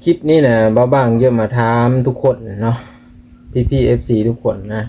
ຄລິບນີ້ນະ ບ່າວບາງຢາກມາຖາມທຸກຄົນເນາະ ພີ່ໆ ເອັຟຊີ ທຸກຄົນນະ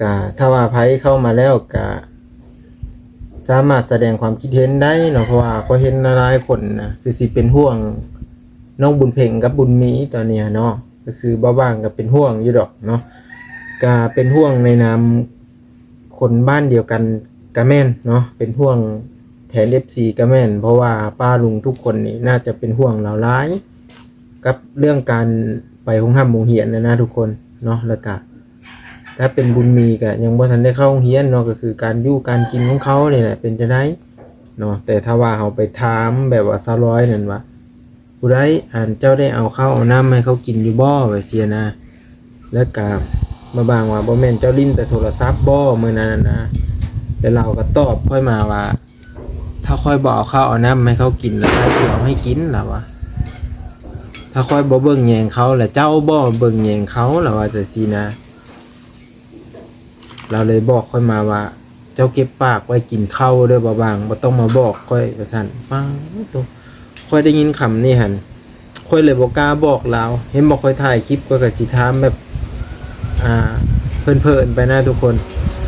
ກະຖ້າວ່າໃຜເຂົ້າມາແລ້ວກະສາມາດສະແດງຄວາມຄິດເຫັນໄດ້ເນາະ ເພາະວ່າຂ້ອຍເຫັນຫຼາຍໆຄົນນະ ຄືຊິເປັນຫ່ວງນ້ອງບຸນເພັງກັບບຸນມີຕອນນີ້ເນາະ ກໍຄືບ່າວບາງກໍເປັນຫ່ວງຢູ່ດອກເນາະ ກະເປັນຫ່ວງໃນນາມ ຄົນບ້ານດຽວກັນກະແມ່ນເນາະ ເປັນຫ່ວງແທນເອັຟຊີກະແມ່ນ ເພາະວ່າປ້າລຸງທຸກຄົນນີ້ໜ້າຈະເປັນຫ່ວງລາວຫຼາຍ ກັບເລື່ອງການໄປໂຮງຮ່ຳໂຮງຮຽນນະນະທຸກຄົນເນາະ ແລ້ວກະຖ້າເປັນບຸນມີກະຍັງບໍ່ທັນໄດ້ເຂົ້າໂຮງຮຽນເນາະ ກໍຄືການຢູ່ການກິນຂອງເຂົານີ້ແຫຼະ ເປັນຈັ່ງໃດເນາະ ແຕ່ຖ້າວ່າເຮົາໄປຖາມແບບວ່າຊາວລອຍນັ້ນວ່າ ຜູ້ໃດ ອັນ ເຈົ້າໄດ້ເອົາເຂົ້າເອົານ້ຳໃຫ້ເຂົາກິນຢູ່ບໍ່ ວ່າຊີ້ນະ ແລ້ວກະບ່າວບາງວ່າ ບໍ່ແມ່ນເຈົ້າຫຼິ້ນແຕ່ໂທລະສັບບໍ່ມື້ນັ້ນນະ ແລ້ວລາວກໍຕອບຂ້ອຍມາວ່າ ຖ້າຂ້ອຍບໍ່ເອົາເຂົ້າເອົານ້ຳໃຫ້ເຂົາກິນ ແລ້ວໃຜຊິເອົາໃຫ້ກິນ ລາວວ່າ ຖ້າຂ້ອຍບໍ່ເບິ່ງແຍງເຂົາ ແລ້ວເຈົ້າບໍ່ເບິ່ງແຍງເຂົາ ລາວວ່າຈັ່ງຊີ້ນະ. ລາວເລີຍບອກຂ້ອຍມາວ່າ ເຈົ້າເກັບປາກໄວ້ກິນເຂົ້າເດີບ່າວບາງ ບໍ່ຕ້ອງມາບອກຂ້ອຍ ວ່າຊັ້ນ. ປ້າໂທ້ ຂ້ອຍໄດ້ຍິນຄຳນີ້ຫັ້ນ ຂ້ອຍເລີຍບໍ່ກ້າບອກລາວ ເຫັນບໍ່ ຂ້ອຍຖ່າຍຄລິບ ຂ້ອຍກໍຊິຖາມແບບ ອ່າ ເພີ້ນໆໄປນະທຸກຄົນ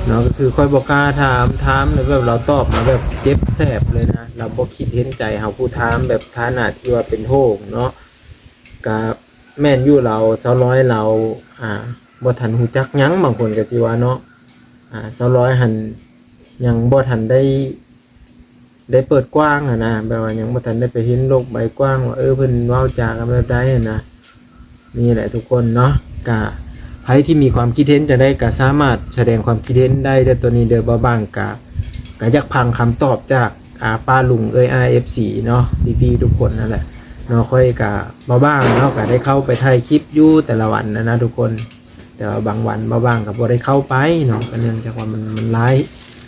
ເນາະ ກໍຄືຂ້ອຍບໍ່ກ້າຖາມ ຖາມແລ້ວແບບລາວຕອບມາແບບເຈັບແສບເລີຍນະ ລາວບໍ່ຄິດເຫັນໃຈເຮົາຜູ້ຖາມ ແບບຖານະທີ່ວ່າເປັນໂຮງເນາະ ກະ ແມ່ນຢູ່ ລາວ ຊາວລອຍລາວ ອ່າ ບໍ່ທັນຮູ້ຈັກຫຍັງ ບາງຄົນກໍຊິວ່າເນາະ ອ່າ ຊາວລອຍຫັ້ນຍັງບໍ່ທັນໄດ້ ໄດ້ເປີດກວ້າງຫັ້ນນະ ແບບວ່າຍັງບໍ່ທັນໄດ້ໄປເຫັນໂລກໃບກວ້າງວ່າ ເອີ ເພິ່ນເວົ້າຈາກັນແບບໃດຫັ້ນນະ. ນີ້ແຫຼະທຸກຄົນເນາະ ກະໃຜທີ່ມີຄວາມຄິດເຫັນຈັ່ງໃດກໍສາມາດສະແດງຄວາມຄິດເຫັນໄດ້ເດີ ໂຕນີ້ເດີ ບ່າວບາງກະ ກະຢາກຟັງຄຳຕອບຈາກ ອ່າ ປ້າລຸງເອີຍອ້າຍເອັຟຊີເນາະ ພີ່ໆທຸກຄົນນັ້ນແຫຼະເນາະ. ຂ້ອຍກະ ບ່າວບາງເນາະ ກະໄດ້ເຂົ້າໄປຖ່າຍຄລິບຢູ່ແຕ່ລະວັນນະນະທຸກຄົນ ແຕ່ວ່າບາງວັນບ່າວບາງກະບໍ່ໄດ້ເຂົ້າໄປເນາະ ກະເນື່ອງຈາກວ່າມັນ ມັນຫຼາຍ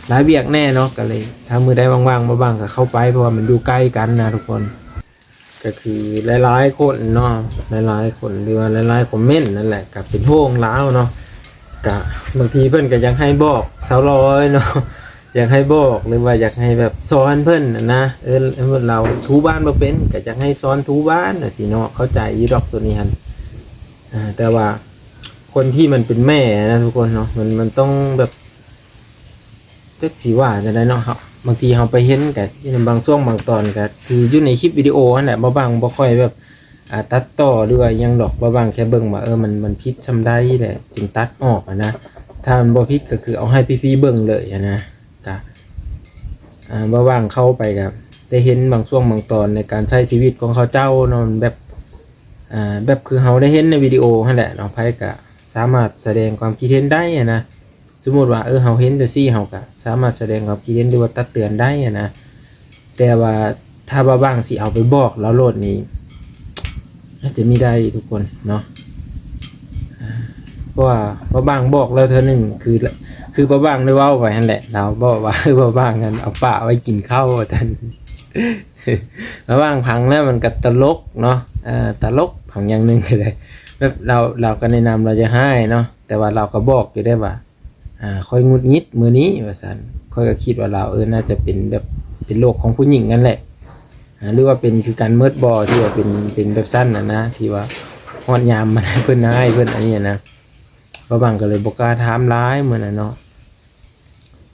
ຫຼາຍວຽກແດ່ເນາະ ກະເລີຍ ຖ້າມື້ໃດວ່າງໆ ບ່າວບາງກະເຂົ້າໄປ ເພາະວ່າມັນຢູ່ໃກ້ກັນນະທຸກຄົນ. ກະຄືຫຼາຍໆຄົນເນາະ ຫຼາຍໆຄົນ ຫຼືວ່າຫຼາຍໆຄອມເມັນນັ້ນແຫຼະ ກະເປັນຫ່ວງລາວເນາະ ກະບາງທີເພິ່ນກະຢາກໃຫ້ບອກຊາວລອຍເນາະ ຢາກໃຫ້ບອກ ຫຼືວ່າຢາກໃຫ້ແບບສອນເພິ່ນຫັ້ນນະ ເອີ ລາວຖູບ້ານບໍ່ເປັນ ກະຢາກໃຫ້ສອນຖູບ້ານຈັ່ງຊີ້ເນາະ ເຂົ້າໃຈຢູ່ດອກໂຕນີ້ຫັ້ນ ອ່າ ແຕ່ວ່າຄົນທີ່ມັນເປັນແມ່ນະທຸກຄົນເນາະ ມັນ ມັນຕ້ອງແບບ ຈັກຊິວ່າຈັ່ງໃດເນາະ ເຮົາ ບາງທີເຮົາໄປເຫັນກະ ໃນບາງຊ່ວງບາງຕອນກະຄືຢູ່ໃນຄລິບວິດີໂອຫັ້ນແຫຼະ ບ່າວບາງບໍ່ຄ່ອຍແບບ ອ່າ ຕັດຕໍ່ ຫຼືວ່າຫຍັງດອກ ບ່າວບາງແຄ່ເບິ່ງວ່າ ເອີ ມັນ ມັນຜິດຊ່ຳໃດແຫຼະ ຈຶ່ງຕັດອອກຫັ້ນນະ ຖ້າມັນບໍ່ຜິດກໍຄືເອົາໃຫ້ພີ່ໆເບິ່ງເລີຍຫັ້ນນະ. ກະ ອ່າ ບ່າວບາງເຂົ້າໄປກະໄດ້ເຫັນບາງຊ່ວງບາງຕອນໃນການໃຊ້ຊີວິດຂອງເຂົາເຈົ້າເນາະ ມັນແບບ ອ່າ ແບບຄືເຮົາໄດ້ເຫັນໃນວິດີໂອຫັ້ນແຫຼະເນາະ ໃຜກະສາມາດສະແດງຄວາມຄິດເຫັນໄດ້ຫັ້ນນະ. ສົມມຸດວ່າ ເອີ ເຮົາເຫັນຈັ່ງຊີ້ ເຮົາກະສາມາດສະແດງຄວາມຄິດເຫັນ ຫຼືວ່າຕັກເຕືອນໄດ້ຫັ້ນນະ ແຕ່ວ່າຖ້າບ່າວບາງຊິເອົາໄປບອກລາວໂລດນີ້ ອາດຈະມີໄດ້ທຸກຄົນເນາະ ອ່າ ເພາະວ່າບ່າວບາງບອກແລ້ວເທື່ອໜຶ່ງ ຄື ຄືບ່າວບາງໄດ້ເວົ້າໄປຫັ້ນແຫຼະ ລາວບອກວ່າ ເອີ ບ່າວບາງນັ້ນເອົາປາໄວ້ກິນເຂົ້າວ່າຊັ້ນ ບ່າວບາງຟັງແລ້ວມັນກະຕະຫຼົກເນາະ ເອີ ຕະຫຼົກ ຟັງຢ່າງໜຶ່ງກໍໄດ້ ແບບລາວ ລາວກໍແນະນຳ ລາວຢາກຮ້າຍເນາະ ແຕ່ວ່າລາວກໍບອກຢູ່ໄດ້ວ່າ ອ່າ ຂ້ອຍຫງຸດຫງິດມື້ນີ້ວ່າຊັ້ນ ຂ້ອຍກໍຄິດວ່າລາວ ເອີ ໜ້າຈະເປັນແບບ ເປັນໂລກຂອງຜູ້ຍິງນັ້ນແຫຼະ ອ່າ ຫຼືວ່າເປັນຄືກັນໝົດບໍ່ ທີ່ວ່າເປັນ ເປັນແບບຊັ້ນນະນະ ທີ່ວ່າຮອດຍາມມັນ ເພິ່ນຮ້າຍ ເພິ່ນອັນນີ້ນະ ບ່າວບາງກໍເລີຍບໍ່ກ້າຖາມຫຼາຍມື້ນັ້ນເນາະ.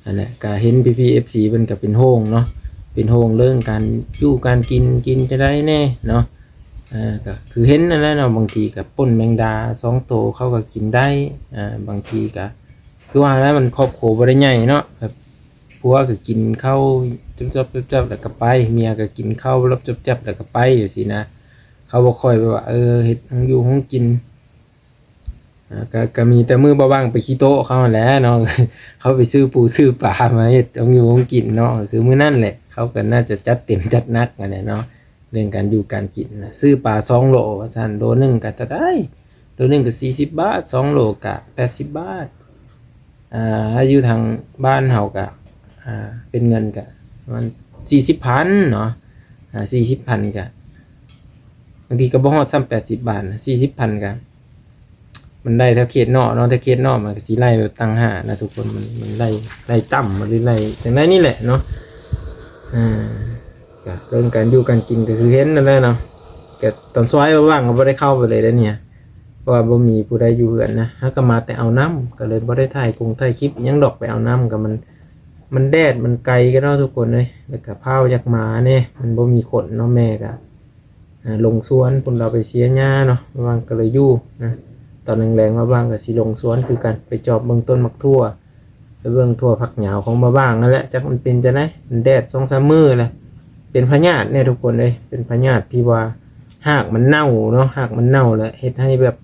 ອັນນັ້ນກະເຫັນພີ່ໆ ເອັຟຊີ ເພິ່ນກະເປັນຫ່ວງເນາະ ເປັນຫ່ວງເລື່ອງການຢູ່ການກິນ ກິນຈັ່ງໃດແດ່ເນາະ ເອີ ກະຄືເຫັນນັ້ນແຫຼະເນາະ ບາງທີກະປົ່ນແມງດາສອງໂຕ ເຂົາກະກິນໄດ້ ອ່າ ບາງທີກະ ຄືວ່າແຫຼະ ມັນຄອບຄົວບໍ່ໄດ້ໃຫຍ່ເນາະ ແບບຜົວກໍກິນເຂົ້າຈົບໆໆ ແລ້ວກໍໄປ ເມຍກໍກິນເຂົ້າຈົບໆ ແລ້ວກໍໄປ ຈັ່ງຊີ້ນະ ເຂົາບໍ່ຄ່ອຍແບບວ່າ ເອີ ເຮັດໂຮງຢູ່ໂຮງກິນ ອ່າ ກໍ ກໍມີແຕ່ມື້ບ່າວບາງໄປຂີ້ໂຕະເຂົາຫັ້ນແຫຼະເນາະ ເຂົາໄປຊື້ປູຊື້ປາມາເຮັດໂຮງຢູ່ໂຮງກິນເນາະ ກໍຄືມື້ນັ້ນແຫຼະ ເຂົາກໍໜ້າຈະຈັດເຕັມຈັດໜັກຫັ້ນແຫຼະເນາະ ເລື່ອງການຢູ່ການກິນນະ ຊື້ປາສອງໂລວ່າຊັ້ນ ໂລໜຶ່ງກໍເທົ່າໃດ ໂລໜຶ່ງກໍສີ່ສິບບາດ ສອງໂລກໍແປດສິບບາດ ອ່າ ຖ້າຢູ່ທາງບ້ານເຮົາກະ ອ່າ ເປັນເງິນກະປະມານສີ່ສິບພັນເນາະ ອ່າ ສີ່ສິບພັນກະ ບາງທີກໍບໍ່ຮອດຊ້ຳແປດສິບບາດນະ ສີ່ສິບພັນກະ ມັນໄດ້ແຖວເຂດນອກເນາະ ແຖວເຂດນອກມັນກໍຊິໄລ່ແບບຕ່າງຫາກນະທຸກຄົນ ມັນ ມັນໄລ່ ໄລ່ຕ່ຳ ຫຼືໄລ່ຈັ່ງໃດນີ້ແຫຼະເນາະ ອ່າ ກະເລື່ອງການຢູ່ການກິນກໍຄືເຫັນນັ້ນແຫຼະເນາະ ກໍຕອນສວາຍວ່າງກໍບໍ່ໄດ້ເຂົ້າໄປເລີຍເດ້ນີ້ ເພາະວ່າບໍ່ມີຜູ້ໃດຢູ່ເຮືອນນະ ຫາກໍມາແຕ່ເອົານ້ຳ ກໍເລີຍບໍ່ໄດ້ຖ່າຍກົງຖ່າຍຄລິບອີ່ຫຍັງດອກ ໄປເອົານ້ຳກໍມັນ ມັນແດດມັນໄກກັນເນາະທຸກຄົນເອີຍ ແລ້ວກໍພ້າວຢາກມາແດ່ ມັນບໍ່ມີຄົນເນາະ ແມ່ກໍ ອ່າ ລົງສວນພຸ້ນ ລາວໄປເສຍຫຍ້າເນາະ ວ່າງກໍເລີຍຢູ່ນະ ຕອນແລງໆວ່າງກໍຊິລົງສວນຄືກັນ ໄປຈອບເບິ່ງຕົ້ນໝາກຖົ່ວ ໄປເບິ່ງຖົ່ວຝັກຍາວຂອງບ່າວບ່າງນັ້ນແຫຼະ ຈັກມັນເປັນຈັ່ງໃດ ມັນແດດສອງສາມມື້ແລ້ວ ເປັນພະຍາດແດ່ທຸກຄົນເອີຍ ເປັນພະຍາດທີ່ວ່າຮາກມັນເນົ່າເນາະ ຮາກມັນເນົ່າແລ້ວເຮັດໃຫ້ແບບ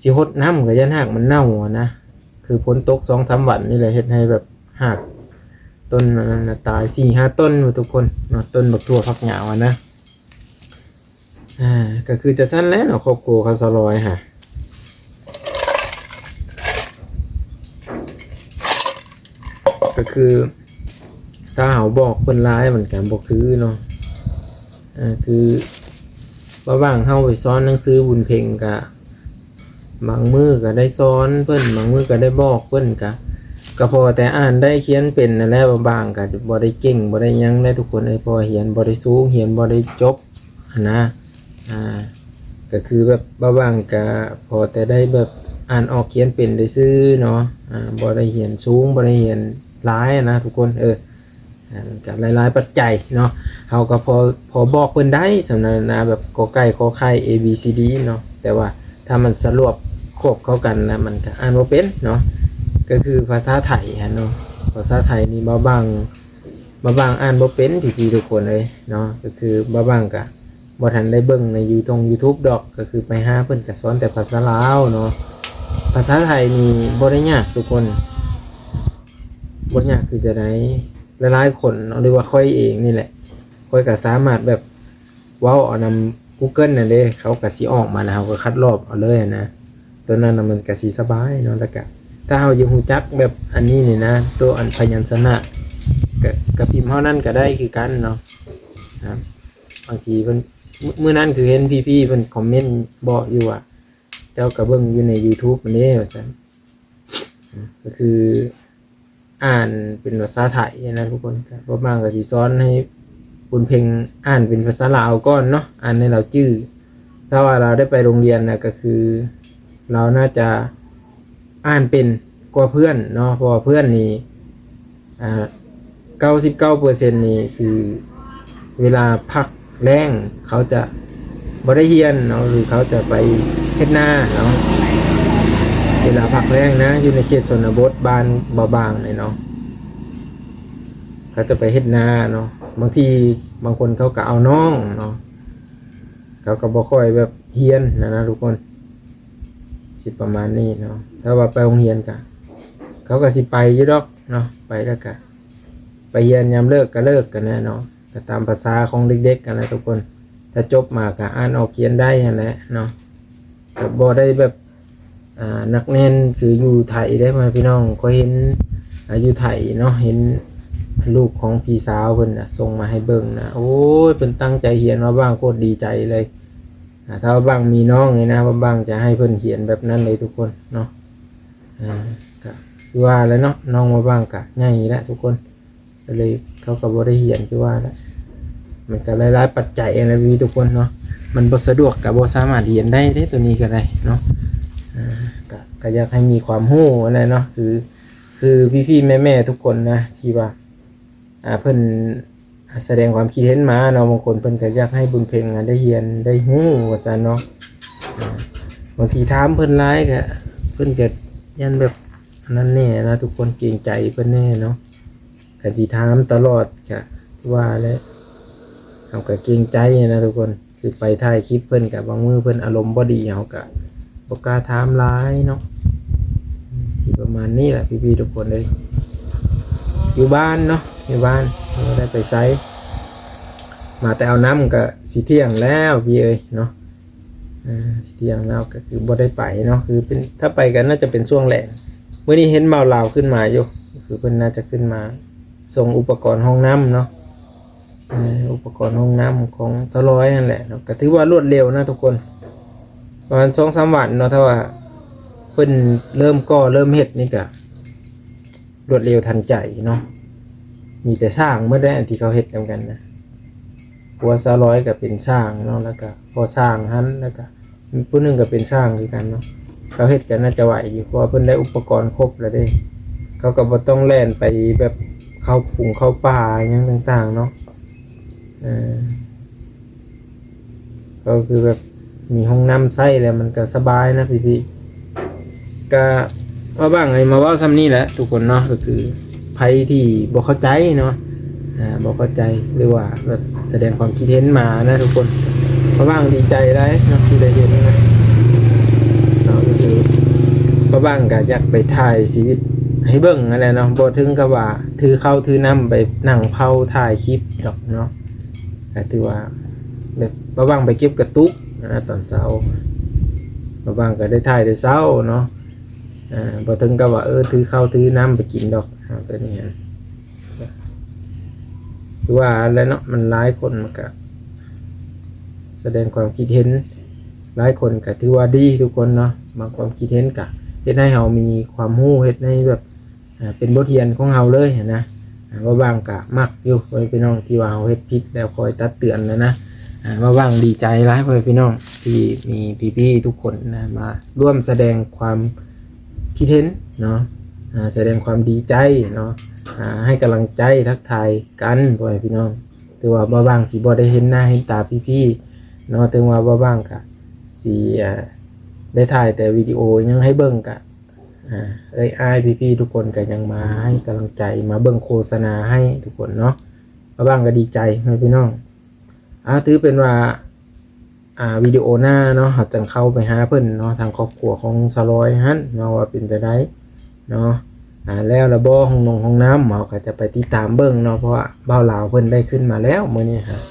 ຊິຫົດນ້ຳກໍຢ້ານຮາກມັນເນົ່າຫັ້ນນະ ຄືຝົນຕົກສອງສາມວັນນີ້ແຫຼະ ເຮັດໃຫ້ແບບຮາກຕົ້ນອັນນັ້ນນະຕາຍສີ່ຫ້າຕົ້ນພຸ້ນທຸກຄົນເນາະ ຕົ້ນບັກຖົ່ວຝັກຍາວຫັ້ນນະ ອ່າ ກໍຄືຈັ່ງຊັ້ນແຫຼະເນາະ ຄອບຄົວຂອງສາວລອຍຫັ້ນ ກໍຄື ຖ້າເຮົາບອກເພິ່ນຫຼາຍມັນກໍບໍ່ຄືເນາະ ເອີ ຄືວ່າວ່າງເຮົາໄປສອນໜັງສືບຸນເພັງກະ ບາງມື້ກໍໄດ້ສອນເພິ່ນ ບາງມື້ກໍໄດ້ບອກເພິ່ນ ກະ ກໍພໍແຕ່ອ່ານໄດ້ຂຽນເປັນນັ້ນແຫຼະ ວ່າວ່າງກໍບໍ່ໄດ້ເກັ່ງ ບໍ່ໄດ້ຫຍັງເດ້ທຸກຄົນເອີຍ ເພາະວ່າຮຽນບໍ່ໄດ້ສູງ ຮຽນບໍ່ໄດ້ຈົບຫັ້ນນະ ອ່າ ກໍຄືແບບວ່າວ່າງກໍພໍແຕ່ໄດ້ແບບອ່ານອອກຂຽນເປັນໄດ້ຊື່ເນາະ ອ່າ ບໍ່ໄດ້ຮຽນສູງ ບໍ່ໄດ້ຮຽນຫຼາຍນະທຸກຄົນ ເອີ ອ່າ ມັນກໍຫຼາຍໆປັດໄຈເນາະ ເຮົາກໍພໍ ພໍບອກເພິ່ນໄດ້ສ່ຳນັ້ນນະ ແບບ ກ ໄກ່ ຂ ໄຂ່ ເອ ບີ ຊີ ດີ ເນາະ ແຕ່ວ່າຖ້າມັນສະຫຼວບຄວບເຂົ້າກັນນະ ມັນກໍອ່ານບໍ່ເປັນເນາະ ກໍຄືພາສາໄທຫັ້ນເນາະ ພາສາໄທນີ້ບ່າວບ່າງ ບ່າວບ່າງອ່ານບໍ່ເປັນພີ່ໆທຸກຄົນເອີຍເນາະ ກໍຄືບ່າວບ່າງກະບໍ່ທັນໄດ້ເບິ່ງໃນຢູທົງຢູທູບດອກ ກໍຄືໄປຫາເພິ່ນກະສອນແຕ່ພາສາລາວເນາະ ພາສາໄທນີ້ບໍ່ໄດ້ຍາກທຸກຄົນ ບໍ່ຍາກຄືຈັ່ງໃດ ຫຼາຍໆຄົນເນາະ ຫຼືວ່າຂ້ອຍເອງນີ້ແຫຼະ ຂ້ອຍກະສາມາດແບບເວົ້າເອົານຳ Google ນັ້ນເດ້ ເຂົາກະຊິອອກມາ ແລ້ວເຮົາກໍຄັດລອບເອົາເລີຍຫັ້ນນະ ໂຕນັ້ນນະມັນກະຊິສະບາຍເນາະ ແລ້ວກະຖ້າເຮົາຢາກຮູ້ຈັກແບບອັນນີ້ນີ້ນະ ໂຕອັນພະຍັນຊະນະ ກະ ກະພິມເຮົານັ້ນກະໄດ້ຄືກັນເນາະ ບາງທີເພິ່ນ ມື້ນັ້ນຄືເຫັນພີ່ໆເພິ່ນຄອມເມັນບອກຢູ່ວ່າ ເຈົ້າກະເບິ່ງຢູ່ໃນຢູທູບຫັ້ນເດ້ວ່າຊັ້ນ ກໍຄື ອ່ານເປັນພາສາໄທນະທຸກຄົນ ກໍບໍ່ບາງກໍຊິສອນໃຫ້ບຸນເພັງອ່ານເປັນພາສາລາວກ່ອນເນາະ ອ່ານໃຫ້ລາວຈື່ ຖ້າວ່າລາວໄດ້ໄປໂຮງຮຽນນະ ກໍຄືລາວໜ້າຈະອ່ານເປັນກວ່າເພື່ອນເນາະ ເພາະວ່າເພື່ອນນີ້ ອ່າ ເກົ້າສິບເກົ້າເປີເຊັນນີ້ຄືເວລາພັກ ແລ້ງເຂົາຈະບໍ່ໄດ້ຮຽນເນາະ ຫຼືເຂົາຈະໄປເຮັດນາເນາະ ເວລາພັກແລ້ງນະ ຢູ່ໃນເຂດຊົນນະບົດ ບ້ານບໍ່ບາງນີ້ເນາະ ເຂົາຈະໄປເຮັດນາເນາະ ບາງທີບາງຄົນເຂົາກໍເອົານ້ອງເນາະ ເຂົາກໍບໍ່ຄ່ອຍແບບຮຽນຫັ້ນນະທຸກຄົນ ຊິປະມານນີ້ເນາະ ຖ້າວ່າໄປໂຮງຮຽນກະ ເຂົາກໍຊິໄປຢູ່ດອກເນາະ ໄປແລ້ວກະ ໄປຮຽນຍາມເລີກກໍເລີກກັນແຫຼະເນາະ ກໍຕາມພາສາຂອງເດັກໆຫັ້ນແຫຼະທຸກຄົນ ຖ້າຈົບມາກໍອ່ານອອກຂຽນໄດ້ຫັ້ນແຫຼະເນາະ ກໍບໍ່ໄດ້ແບບ ອ່າ ໜັກແໜ້ນຄືຢູ່ໄທເດ້ພໍ່ແມ່ພີ່ນ້ອງ ຂ້ອຍເຫັນ ອ່າ ຢູ່ໄທເນາະ ເຫັນລູກຂອງພີ່ສາວເພິ່ນນະ ສົ່ງມາໃຫ້ເບິ່ງນະ ໂອ້ຍ ເພິ່ນຕັ້ງໃຈຮຽນ ບ່າວບ່າງໂຄດດີໃຈເລີຍ ອ່າ ຖ້າບ່າວບ່າງມີນ້ອງນີ້ນະ ບ່າວບ່າງຈະໃຫ້ເພິ່ນຮຽນແບບນັ້ນເລີຍທຸກຄົນເນາະ ອ່າ ກໍຄືວ່າແຫຼະເນາະ ນ້ອງບ່າວບ່າງກໍໃຫຍ່ແລ້ວທຸກຄົນ ກໍເລີຍເຂົາກໍບໍ່ໄດ້ຮຽນຄືວ່າແຫຼະ ມັນກໍຫຼາຍໆປັດໄຈຫັ້ນແຫຼະພີ່ໆທຸກຄົນເນາະ ມັນບໍ່ສະດວກກໍບໍ່ສາມາດຮຽນໄດ້ເດ້ ໂຕນີ້ກໍໄດ້ເນາະ ອ່າ ກໍ ກໍຢາກໃຫ້ມີຄວາມຮູ້ຫັ້ນແຫຼະເນາະ ຄື ຄືພີ່ໆແມ່ໆທຸກຄົນນະ ທີ່ວ່າ ອ່າ ເພິ່ນ ສະແດງຄວາມຄິດເຫັນມາເນາະ ບາງຄົນເພິ່ນກໍຢາກໃຫ້ບຸນເພັງໄດ້ຮຽນໄດ້ຮູ້ວ່າຊັ້ນເນາະ ອ່າ ບາງທີຖາມເພິ່ນຫຼາຍກໍ ເພິ່ນກໍຢ້ານແບບອັນນັ້ນແດ່ນະ ທຸກຄົນເກງໃຈເພິ່ນແດ່ເນາະ ຄັນຊິຖາມຕະຫຼອດກໍຄືວ່າແຫຼະ ເຮົາກໍເກງໃຈນະທຸກຄົນ ຄືໄປຖ່າຍຄລິບເພິ່ນກໍບາງມື້ເພິ່ນອາລົມບໍ່ດີ ເຮົາກໍບໍ່ກ້າຖາມຫຼາຍເນາະ ຊິປະມານນີ້ແຫຼະພີ່ໆທຸກຄົນເອີຍ ຢູ່ບ້ານເນາະ ຢູ່ບ້ານ ບໍ່ໄດ້ໄປໃສ ມາແຕ່ເອົານ້ຳກໍຊິທ່ຽງແລ້ວພີ່ເອີຍເນາະ ເອີ ທ່ຽງແລ້ວກໍຄືບໍ່ໄດ້ໄປເນາະ ຄືເປັນ ຖ້າໄປກໍໜ້າຈະເປັນຊ່ວງແລງ ມື້ນີ້ເຫັນບ່າວລາວຂຶ້ນມາຢູ່ ຄືເພິ່ນໜ້າຈະຂຶ້ນມາສົ່ງອຸປະກອນຫ້ອງນ້ຳເນາະ ເອີ ອຸປະກອນຫ້ອງນ້ຳຂອງສາວລອຍຫັ້ນແຫຼະເນາະ ກໍຖືວ່າລວດເລັວນະທຸກຄົນ ປະມານສອງສາມວັນເນາະ ຖ້າວ່າເພິ່ນເລີ່ມກໍ່ເລີ່ມເຮັດນີ້ກໍລວດເລັວທັນໃຈເນາະ ມີແຕ່ສ້າງໝົດແຫຼະ ອັນທີ່ເຂົາເຮັດນຳກັນນະ ຜົວສາວລອຍກໍເປັນຊ່າງເນາະ ແລ້ວກໍພໍ່ຊ່າງຫັ້ນ ແລ້ວກໍຜູ້ໜຶ່ງກໍເປັນຊ່າງຄືກັນເນາະ. ເຂົາເຮັດກໍໜ້າຈະໄຫວຢູ່ ເພາະວ່າເພິ່ນໄດ້ອຸປະກອນຄົບແລ້ວເດ້ ເຂົາກໍບໍ່ຕ້ອງແລ່ນໄປແບບເຂົ້າປຸງເຂົ້າປ່າຫຍັງຕ່າງໆເນາະ. ເອີ ກໍຄືແບບມີຫ້ອງນ້ຳໃຊ້ແລ້ວມັນກໍສະບາຍນະພີ່ໆ. ກະວ່າຫວັງໃຫ້ມາເວົ້າສ່ຳນີ້ແຫຼະທຸກຄົນເນາະ ກໍຄືໃຜທີ່ບໍ່ເຂົ້າໃຈເນາະ ອ່າ ບໍ່ເຂົ້າໃຈ ຫຼືວ່າແບບສະແດງຄວາມຄິດເຫັນມານະທຸກຄົນ. ວ່າຫວັງດີໃຈຫຼາຍເນາະທີ່ໄດ້ເຫັນນະເນາະ ກໍຄືວ່າຫວັງກໍຢາກໄປຖ່າຍຊີວິດໃຫ້ເບິ່ງຫັ້ນແຫຼະເນາະ ບໍ່ເຖິງກັບວ່າຖືເຂົ້າຖືນ້ຳໄປນັ່ງເຝົ້າຖ່າຍຄລິບດອກເນາະ. ກໍຖືວ່າແບບວ່າຫວັງໄປເກັບກະຕຸກນະຕອນເຊົ້າ ວ່າຫວັງກໍໄດ້ຖ່າຍແຕ່ເຊົ້າເນາະ ອ່າ ບໍ່ເຖິງກັບວ່າ ເອີ ຖືເຂົ້າຖືນ້ຳໄປກິນດອກ ອ່າ ຕົວນີ້ນະ. ຄືວ່າແຫຼະເນາະ ມັນຫຼາຍຄົນມັນກະສະແດງຄວາມຄິດເຫັນ ຫຼາຍຄົນກະຖືວ່າດີທຸກຄົນເນາະ. ບາງຄວາມຄິດເຫັນກະເຮັດໃຫ້ເຮົາມີຄວາມຮູ້ ເຮັດໃຫ້ແບບ ອ່າ ເປັນບົດຮຽນຂອງເຮົາເລີຍຫັ້ນນະ. ອ່າ ວ່າຫວັງກະມັກຢູ່ ພໍ່ແມ່ພີ່ນ້ອງ ທີ່ວ່າເຮົາເຮັດຜິດແລ້ວຄອຍຕັກເຕືອນນະນະ. ອ່າ ວ່າຫວັງດີໃຈຫຼາຍ ພໍ່ແມ່ພີ່ນ້ອງ ທີ່ມີພີ່ໆທຸກຄົນນະ ມາຮ່ວມສະແດງຄວາມ ຄິດເຫັນເນາະ ອ່າ ສະແດງຄວາມດີໃຈເນາະ ອ່າ ໃຫ້ກຳລັງໃຈ ທັກທາຍກັນ ພໍ່ແມ່ພີ່ນ້ອງ. ຖືວ່າບ່າວຫວ່າງຊິບໍ່ໄດ້ເຫັນໜ້າເຫັນຕາພີ່ໆເນາະ ເຖິງວ່າບ່າວຫວ່າງກະຊິ ອ່າ ໄດ້ຖ່າຍແຕ່ວິດີໂອຫຍັງໃຫ້ເບິ່ງ ກະ ອ່າ ເອີ່ຍອ້າຍພີ່ໆທຸກຄົນກະຍັງມາໃຫ້ກຳລັງໃຈ ມາເບິ່ງໂຄສະນາໃຫ້ທຸກຄົນເນາະ. ບ່າວຫວ່າງກະດີໃຈ ພໍ່ແມ່ພີ່ນ້ອງ. ອ່າ ຖືເປັນວ່າ ອ່າ ວິດີໂອໜ້າເນາະ ເຮົາຈັ່ງເຂົ້າໄປຫາເພິ່ນເນາະ ທາງຄອບຄົວຂອງສາວລອຍຫັ້ນເນາະ ວ່າເປັນຈັ່ງໃດເນາະ. ອ່າ ແລ້ວລະບໍ່ ຫ້ອງນົງຫ້ອງນ້ຳ ເຮົາກໍຈະໄປຕິດຕາມເບິ່ງເນາະ ເພາະວ່າບ່າວລາວເພິ່ນໄດ້ຂຶ້ນມາແລ້ວມື້ນີ້ຫັ້ນ.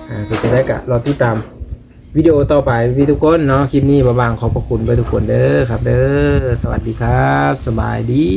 ອ່າ ເປັນຈັ່ງໃດກໍລໍຕິດຕາມວິດີໂອຕໍ່ໄປ ພີ່ໆທຸກຄົນເນາະ. ຄລິບນີ້ບ່າວຫວ່າງຂອບພະຄຸນເບິດທຸກຄົນເດີຄັບເດີ. ສະຫວັດດີຄັບ ສະບາຍດີ.